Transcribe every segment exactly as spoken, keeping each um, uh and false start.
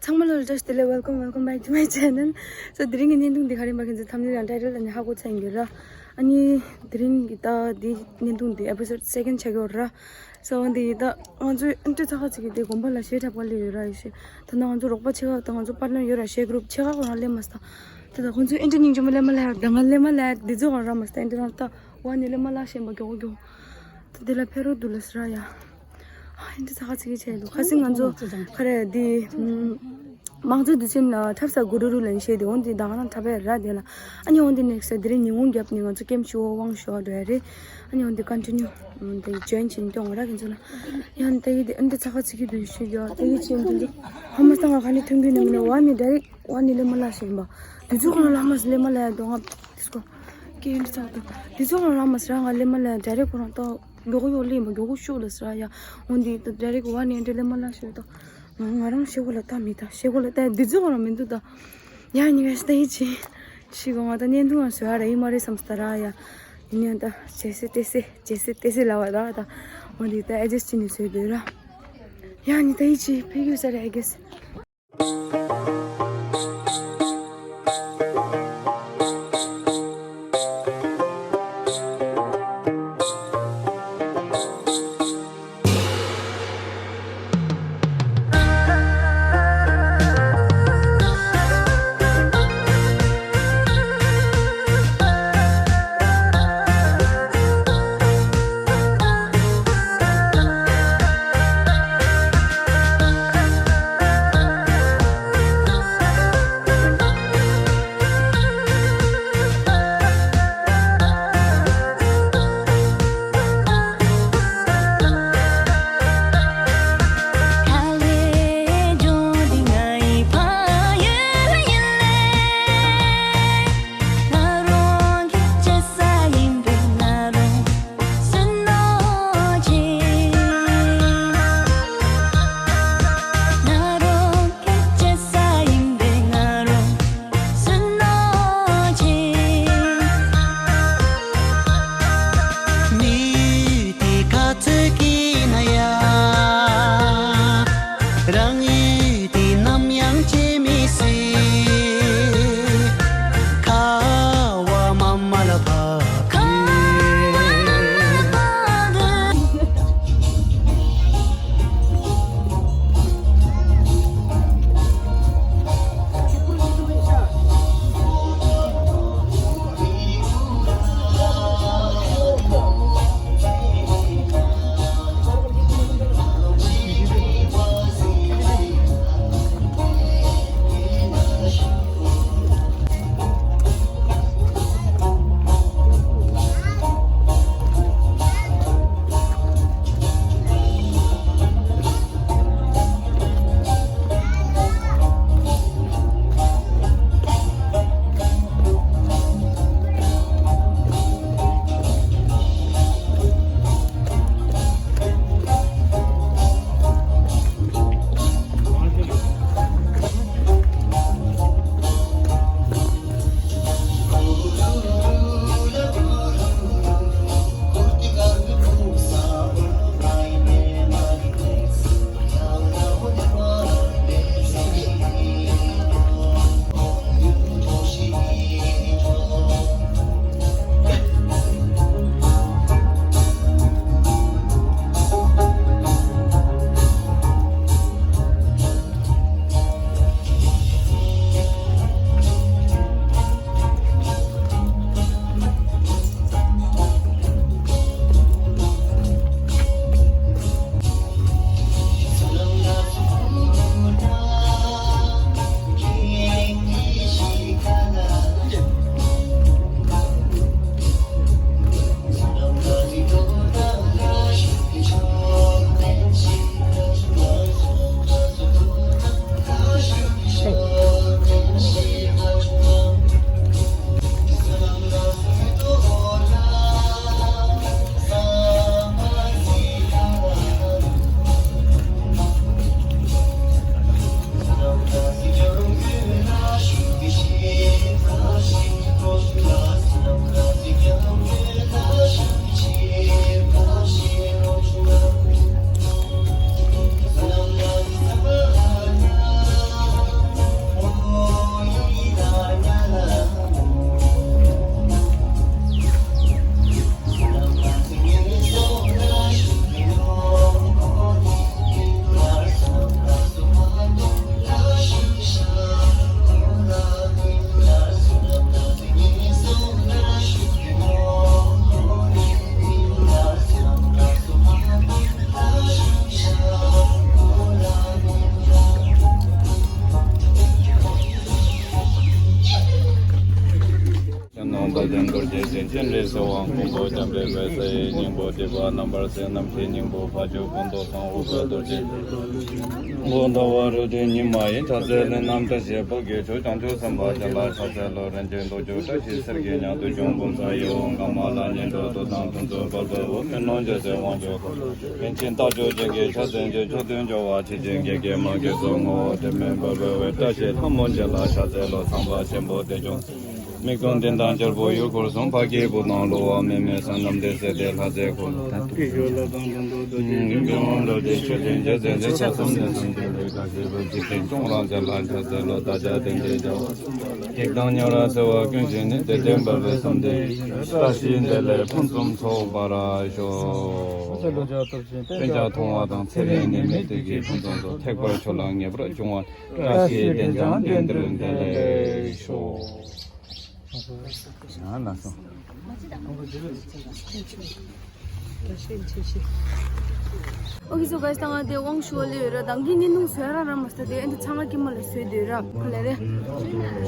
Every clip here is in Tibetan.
ཚང་མ་ལ་བཀྲ་ཤིས་བདེ་ལེགས། Welcome, welcome back to my channel. So དེ་རིང་གི་བརྙན་ཐུང་འདི་ག་རེ་ཡིན་པ་ཁྱེད་ཚོས་thumbnail་དང་title ལ་ནི་ཧ་གོ་ཚར་ཡིན་གྱི་ར། ཨ་ནི་དེ་རིང་གི་ད་འདི་བརྙན་ཐུང་འདི་episode second ཆགས་ཀྱི་ཡོད་ར། So འདི་ད་ང་ཚོའི་ཨེ་འདྲ་ཚ་ཁ་ཚིག་གི་དེ་དགོན་པ་ལ་གཞས་འཁྲབ་ག་སླེབས་ཡོད་ར། ཡེ་ཤེས་ད་ནང་ང་ཚོ་རོགས་པ་ཆེ་ཁག་དང་ང་ཚོ་partner ཡོད་ར། གཞས་group ཆེ་ཁག་ཁོ་རང་སླེབས་མ་སོང་། ད་ད་ཁོང་ཚོས་ཨེ་འདྲ་སྙིང་རྗེ་མོ་སླེབས་མ་སླེབས་ད་ང་སླེབས་མ་སླེབས་འདི་ཚོ་ཁོ་རང་མ་སྟེ་ཨེ་འདྲ་རང་ད་ཝ་ནི་སླེབས་མ་སླེབས་ཤེས་པ་མགྱོགས་མགྱོགས། ད་འདི་ལ་ཕེབས་རོགས་འདུག་ལ་ཟེར་ར་ཡ། ཨ་ཨེ་འདྲ་ཚ་ཁ་ཚིག་གི་བྱས་འདུག་ཁ་སང་ང་ཚོ་ག་རེ་འདི་ཨམ། དམངས་གཙོ་དུས་ཆེན་འཁྲབ་ས་གུ་རུ་རུ་ལ་ཡིན་ཤེས་དེ་འོན་ཏེ་ད་ག་རང་འཁྲབ་པ་ཡ་ར་དེ་ལ། ཨ་ནི་འོན་ཏེ་next དེ་རིང་ཉིན་གུང་རྒྱབ་ནས་ང་ཚོ་camp ཞུ་བ་དབང་ཞུ་བ་འགྲོ་ཡ་རེད། ཨ་ནི་འོན་ཏེ་continue དེ་join བྱེད་མཁན་ར་ཁྱེད་ཚོ་ལ། ཡང་ཏེ་ཡི་དེ་ཨེ་འདྲ་ཚ་ཁ་ཚིག་གི་འདུག་ཤེས་ཡ་ཏེ་ཡི་ཆེན་དེ་ཚོ་ཧ་མ་སྟངས་ང་ག་ནས་ཐོན་གི་ནས་མིན་ནས་ཝ་ནི་direct ཝ་ནི་ལེ་མ་ལ་ཤེས་ཡིན་པ། དུས་ཚོད་ཁོ་ན་ལ་ཧ་མ་སི་ལེ་མ་ལ་ཡ་དོ་ང་དིས་ཀོ་ཀེ་ཨེ་འདྲ་ཚ་དང་དུས་ཚོད་ཁོ་ན་ལ་ཧ་མ་སི་ར་ང་ལེ་མ་ལ་ཡ་direct ཁོ་རང་ཏོ། མགྱོགས་པོ་ཡོད་ལེ་ཡིན་པ་མགྱོགས་པོ་ཤོག་ལ་ཟེར་ཡ། འོན་ཏེ་ད་direct ཝ་ནི་འདྲ་ལེ་མ་ལ་ཤོད་ད། ང་ང་རང་ཤེས་གོ་ལ་ད་མི་ད་ཤེས་གོ་ལ་ད་འདི་ཚོ་ང་རང་མི་འདུག་ད། ཡ་ནི་ག་ཤི་ད་ཡི་ཅི། ཤི་གོ་ང་ད་བརྙན་ཐུང་ང་བཟོ་ཡ་ར་ཡི་མ་རེད་བསམ་སྟ་ར་ཡ། ཡིན་ཡང་ད་ཇེ་སི་ཏེ་སི་ཇེ་སི་ཏེ་སི་ལ་བ་ད་ད། འོན་ཏེ་ད་adjust བྱས་ནས་བཟོས་འདུག་ར། ཡ་ནི་ད་ཡི་ཅི་ཕི་གུ་ས་ར་I guess། རྡོ་རྗེ་སེམས་ཅན་རེ་ཟེར་བ་མགོན་པོ་འཇམ་དཔལ་དཔལ་ས་ཡི་སྙིང་པོ། སྒྲིབ་པ་རྣམ་པར་སེལ་རྣམ་ཤེས་སྙིང་པོ། ཕ་ཆོས་སྐུ་མདོག་དང་དབུ་སྐྲ་རྡོ་རྗེ། མགོ་ཟླ་བ་རུ་དྲའི་ཉི་མ་ཡི་ཕྱག་འཚལ་ལྷ། རྣམ་བཀྲ་ཤིས་ཕ་གི་ཆོས། བྱང་ཆུབ་སེམས་དཔའ་རྒྱ་ལ་ཕྱག་འཚལ་ལོ། རིན་ཆེན་རྡོ་རྗེ་བཀྲ་ཤིས་གསེར་གྱི་ཉ། བདུད་འཇོམས་འབུམ་ཚ་ཡི་དབང་། ཀ་མ་ལ་ཉི་སྒྲོན་ཏོག་དང་ཕུན་སུམ་ཚོགས་པ་བོ། ཀུན་སློང་རྒྱལ་སྲས་དབང་ཕྱུག་ཁོ། རིན་ཆེན་རྟ་མཆོག་ཅན་གྱི་ཕྱག་འཚལ་ཕྱིར། མཆོག་ཐུན་སྦྱོར་བ་ཆེ་ཆེན་དགེ་རྒན་མ་སྐྱེས་སོ་ངོ་བོ། དྲི་མེད་འབར་བའི་འོད་བཀྲ་ཤིས་ལྷ་མོ་རྒྱ་ལ་ཕྱག་འཚལ་ལོ། ཚངས་པ་ཆེན་པོ་དེ་ཀྱང་མིག་སྟོང་ལྡན་དང་རྒྱལ་པོ་ཡུལ་འཁོར་གསུམ། འཕགས་སྐྱེས་བུ་དང་ཀླུ་དབང་མེ་མེ་སོགས། རྣམ་འདྲེན་སྲས་སྡེ་ལྷ་རྫས་འཁོར། ཡིན་པའི་དབང་ལ་བརྟེན་ཆོས་ལྡན་རྒྱལ་མཚན་འདི། ས་གསུམ་གནས་གསུམ་འདུལ་བའི་བཀའ་བཞིན་པ། འཇིག་རྟེན་སྐྱོང་བར་རྒྱ་ལ་ཕྱག་འཚལ་ལོ། བདག་ཅག་དེང་འདིར་བྱ་བ་སྒྲིབ་པ་དང་ཉེ་བར་སེལ་བ་ཀུན་བྱས་ནས། བདེ་སྟོང་འབར་བའི་ཟམ་གདོང་བཀྲ་ཤིས་བདེ་ལེགས་ཕུན་སུམ་ཚོགས་པར་ཤོག། སྤུན་ཆ་མཐོང་བ་དང་ཚེ་རིང་ནད་མེད་བདེ་སྐྱིད་ཕུན་སུམ་ཚོགས། ཐེག་པ་ཆོས་ལ་ངེས་པར་འབྱུང་བ། བཀྲ་ཤིས་བདེ་འབྱུང་དོན་འདིར་བདེ་ལེགས་ཤོག། ཨོ་ཁེ། སོ་ག་ས་ང་དེ་དབང་ཞུ་བ་ལས་ཡོད་ར། དང་གི་བརྙན་ཐུང་བཟོ་ཡ་ར་ར་མ་སྟེ། དེ་ཨེ་འདི་ཚང་མ་ཀྱི་མ་ལ་བཟོས་དུས་ར་ཁ་ལེ་རེ།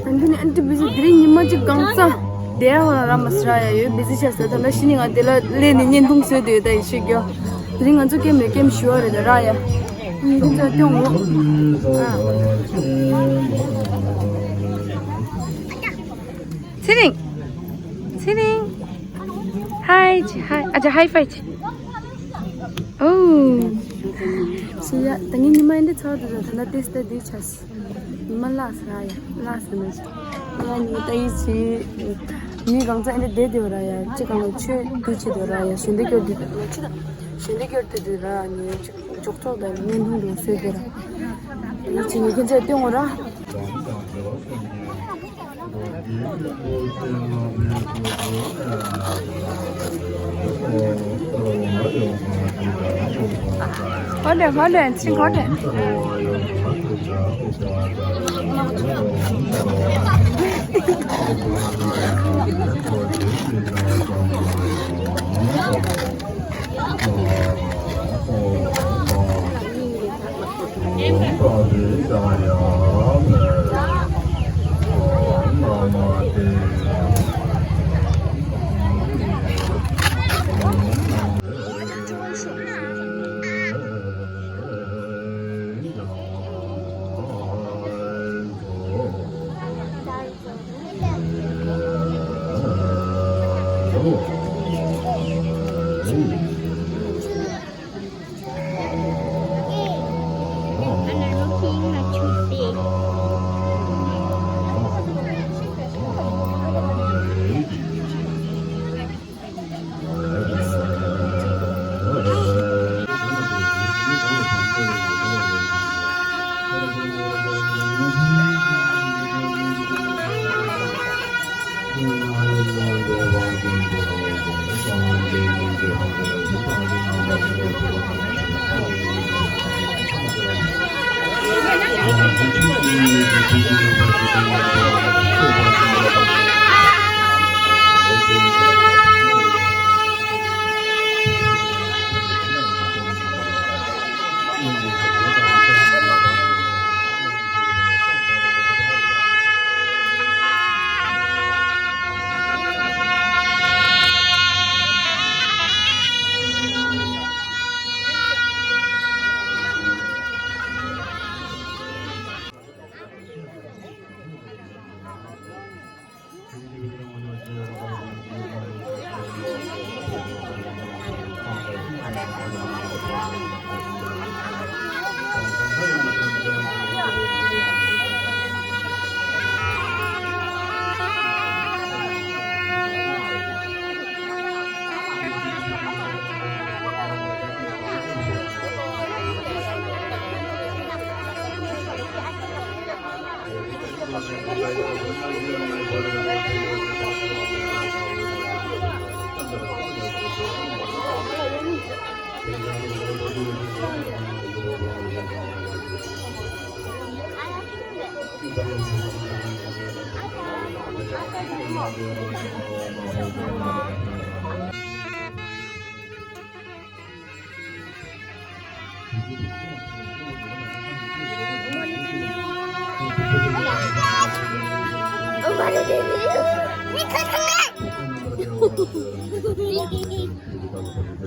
དང་གི་ནི་ཨེ་འདི་བི་ཟི་དེ་རིང་ཉི་མ་གཅིག་གང་ཚ་དེ་ཡ་ཧོ་ལ་ར་མ་སྲ་ཡ་ཡོད། བི་ཟི་ཆགས་ས། ད་ལ་ཤི་ནི་ང་དེ་ལ་ལས་ནི་བརྙན་ཐུང་བཟོས་དུས་ད་ཡི་ཤེས་རྒྱོ། དེ་རིང་ང་ཚོ་ཀེམ་རེ་ཀེམ་ཞུ་བ་རེ་ད་ར་ཡ། ཉི་ཐུང་ཚ་སྟོན་ངོ་། ཚེ་རིང་། ཚེ་རིང་། ཧའི་ཅི་ཧའི། ཨ་ཅག་ཧའི་ཕའི་ཅི། ཨོ། ཤི་ཡ། ད་ངའི་ཉི་མ་ཡིན་འདི་ཚར་དུ་ད་ད་ན་ཏེ་སྟ་དེ་ཆ་སི། ཉི་མ་ལ་སི་ར་ཡ། ལ་སི་ན་ཅི། ང་ཉི་ད་ཡི་ཆི། ཉི་གང་ཚ་ཨེ་འདི་བསྡད་དེ་ར་ཡ། ཅི་གང་ལ་ཆོས་དུ་ཆི་དེ་ར་ཡ། ཞོན་དེ་སྐྱོར་དུ་ཆི་ད། ཞོན་དེ་སྐྱོར་དུ་དེ་ར་ཉི་ཅི། ཅོག་ཅོག་དང་བརྙན་ཐུང་དུ་བཟོས་དེ་ར། ཡིན་ཕྱིན་ཉི་ཁྱེད་ཚོས་སྟོན་ངོ་ར། ཧོ་ལེ་ཧོ་ལེ་ཚིག་ཧོ་ལེ།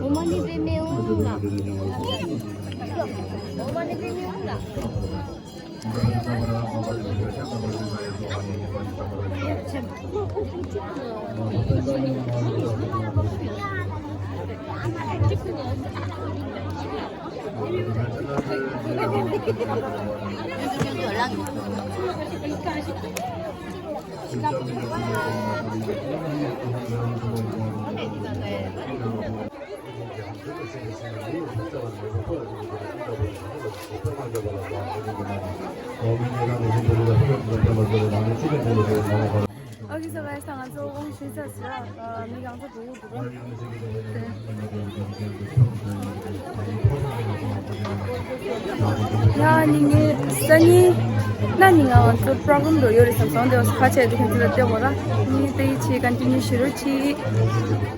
Omani bebe ula. Omani bebe ula. Okay, so guys, ང་ཚོ་དབང་ཞུས་ཚར་ཟིན། ཨ། མི་གང་ཚོད་འགྲོ་གི་འདུག་ར། ཡ་ནི་ངས་སང་ཉིན་གནངས་ཉིན་ང་ཚོ་པྲོག་རམ་འགྲོ་ཡོད་རེད་བསམ་སོང་། དེ་བ་ཁ་ཆད་དུ་ཁྱེད་ཚོ་ལ་སྟོན་དགོས་ར། ནི་དེ་ཡི་ཆེད་ཀོན་ཊི་ནིའུ་བྱེད་རོགས་གྱིས།